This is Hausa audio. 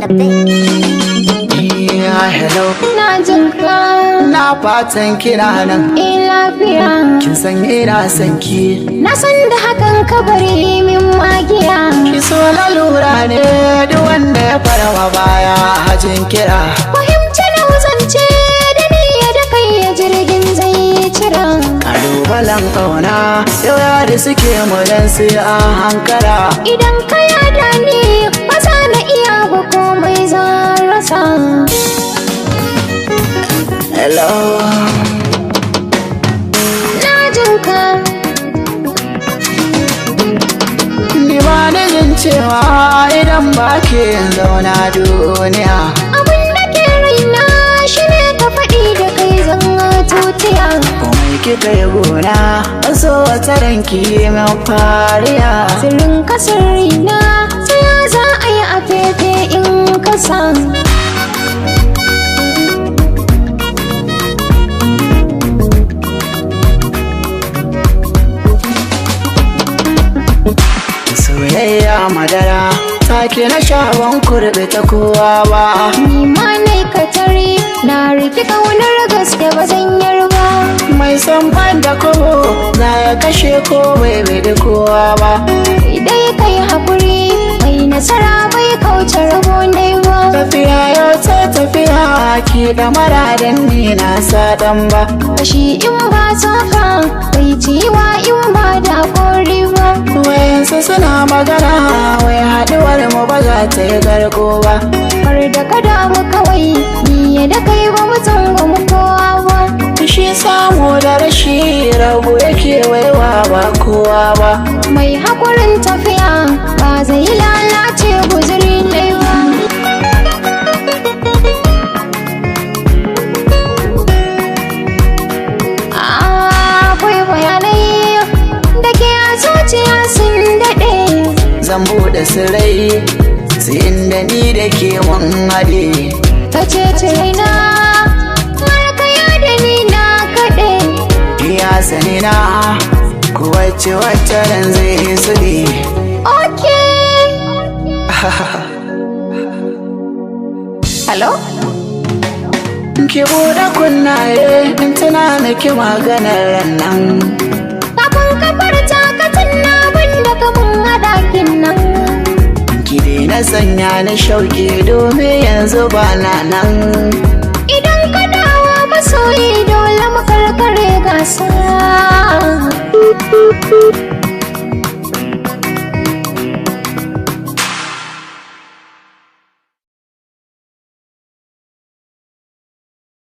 on the beat. Yeah, hello. Ina jin ka. Na fatan kina nan. Eh, lafiya. Kin san ina son ki. Na san da hakan, ka bari min magiya. Ki so lalura ne, duk wanda ya farawa baya hajin kira. Fahimci na zance da niyya da kai ya jirgin zai cira. Kalubalen ƙauna yau yari suke mu dan sai an hankara. Idan ka yada ni, ba za na iya ba, komai zan rasa. Hello. Na jin ka. Ni ba ni jin cewa idan ba ke zauna duniya. Abin da ke raina shi ne ka faɗi, da kai zan tutiya. Komai kika yi gona, so wata ranki min fariya. Sirrin ka sirrina, sai ya za a yi a fefe in ka san. Soyayya madara, take na shawon kurɓe ta kowa ba. Ni ma nai ka tare, na riƙe ƙaunar gaske, ba zan yarba. Mai son ban da kobo, za ya kashe ko bai bai da kowa ba. Idai kai haƙuri, mai nasara bai kauce rabo ne ba. Tafiya yau ta tafiya, ki da maradan ni na sadan ba. Kashi in ba tsoka, bai ciwa in ba da kori ba. Wayansu suna magana, wai haɗuwar mu ba za ta yi garko ba. Har da ka damu kawai, ni da kai ba mu tsangwamu kowa ba. Shi samu da rashi rabu yake waiwa ba kowa ba. Mai haƙurin tafiya ba zai lalace guzuri ne ba. Akwai bayanai da ke a zuciya sun daɗe. Zan buɗe sirrai sai inda ni da ke mun haɗe. Ta ce raina har kaya da ni na kaɗe. Iya sani na ku wacce wacce ran zai suɗe. Okay. Hello? Ki buɗe kunnaye in tuna miki maganar nan. Kafin ka farta ka tunna da ka mun haɗakin nan. Ki daina sanya ni shauki domin yanzu ba na nan. Idan ka dawo masoyi.